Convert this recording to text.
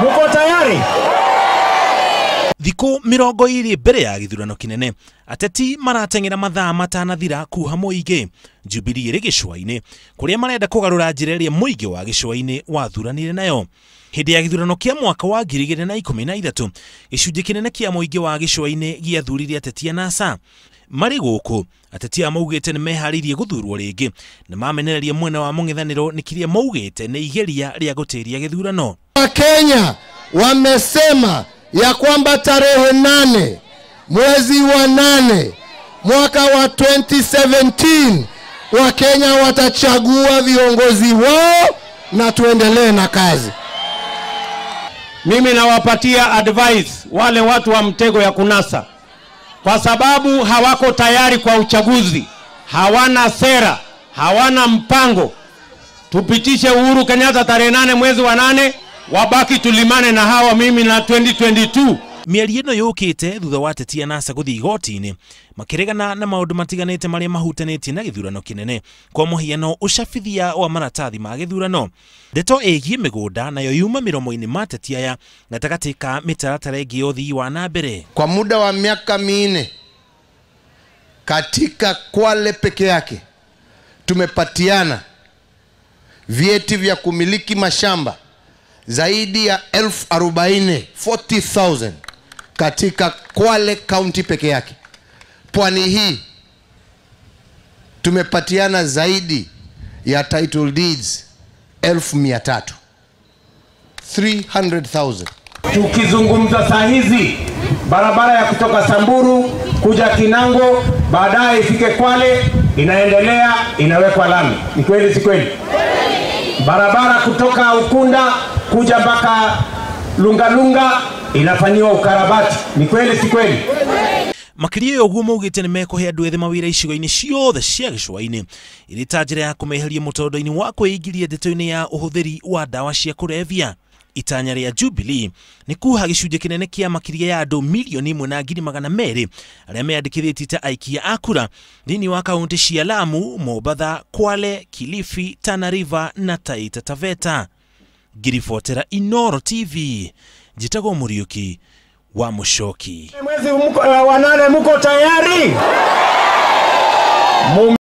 Muko tayari? Thikũ 20 mbere ya gĩthurano kĩnene, ateti marateng'era mathaa matanathira kuha mũingĩ. Jubilee ĩrĩ gĩcũa-inĩ kũrĩa marenda kũgarũra njĩra ĩrĩa mũingĩ wa gĩcũa-inĩ wathuranire nayo. Hĩndĩ ya gĩthurano kĩa mwaka wa 2013, gĩcunjĩ kĩnene kĩa mũingĩ wa gĩcũa-inĩ gĩathurire ateti a NASA. Marĩ gũkũ, ateti aya maugĩte nĩ meharĩirie gũthurwo rĩngĩ na mamenereria mwena wa mũng'ethanĩro nĩ kĩrĩa maugĩte nĩ igeria rĩa gũtĩria gĩthurano. Wakenya wamesema ya kwamba tarehe 8 mwezi wa 8 mwaka wa 2017 Wakenya watachagua viongozi wao na tuendelee na kazi. Mimi nawapatia advice wale watu wa mtego ya kunasa, kwa sababu hawako tayari kwa uchaguzi, hawana sera, hawana mpango. Tupitishe Uhuru Kenyatta tarehe 8 mwezi wa 8, wabaki tulimane na hawa mimi na 2022. Mĩario ĩno yũkĩte thutha wa ateti a NASA gũthiĩ igoti-inĩ makĩregana na maũndũ matiganĩte marĩa mahutanĩtie na gĩthurano kĩnene, kwa mũhiano ũcabithia wa maratathi ma gĩthurano. Ndeto ĩgiĩ mĩgũnda nayo yuma mĩromo-inĩ ma ateti aya gatagatĩ ka mĩtaratara ĩngĩ ya ũthii wa na mbere. Kwa muda wa miaka 4 katika Kwale peke yake tumepatiana vyeti vya kumiliki mashamba zaidi ya 40,000, 40,000 katika Kwale County peke yake. Pwani hii tumepatiana zaidi ya title deeds 300,000, 300,000. Tukizungumza saa hizi, barabara ya kutoka Samburu kuja Kinango baadaye ifike Kwale inaendelea, inawekwa lami. Ni kweli si kweli? Barabara kutoka Ukunda kuja mpaka Lungalunga inafanyiwa ukarabati. Ni kweli si kweli? Makĩria ya ũguo maugĩte nĩ mekũhe andũ ethĩ mawĩra icigo-inĩ ciothe cia gĩcũa-inĩ ĩrĩ ta njĩra ya kũmeheria mũtondo-inĩ wa kwĩingĩria ndeto-inĩ ya ũhũthĩri wa ndawa cia kũrebia. Itanya rĩa Jubilee nĩ kuha gĩcunjĩ kĩnene kĩa makĩria ya andũ 1,200,000 arĩa meyandĩkithĩtie ta aikia a kura thĩinĩ wa kaunti cia Lamu, Mombatha, Kwale, Kilifi, Tana River na Taita Taveta. Ngiribotera Inooro TV, njĩtagwo Mũriũki wa Mũcoki. Mwezi wa 8 muko tayari?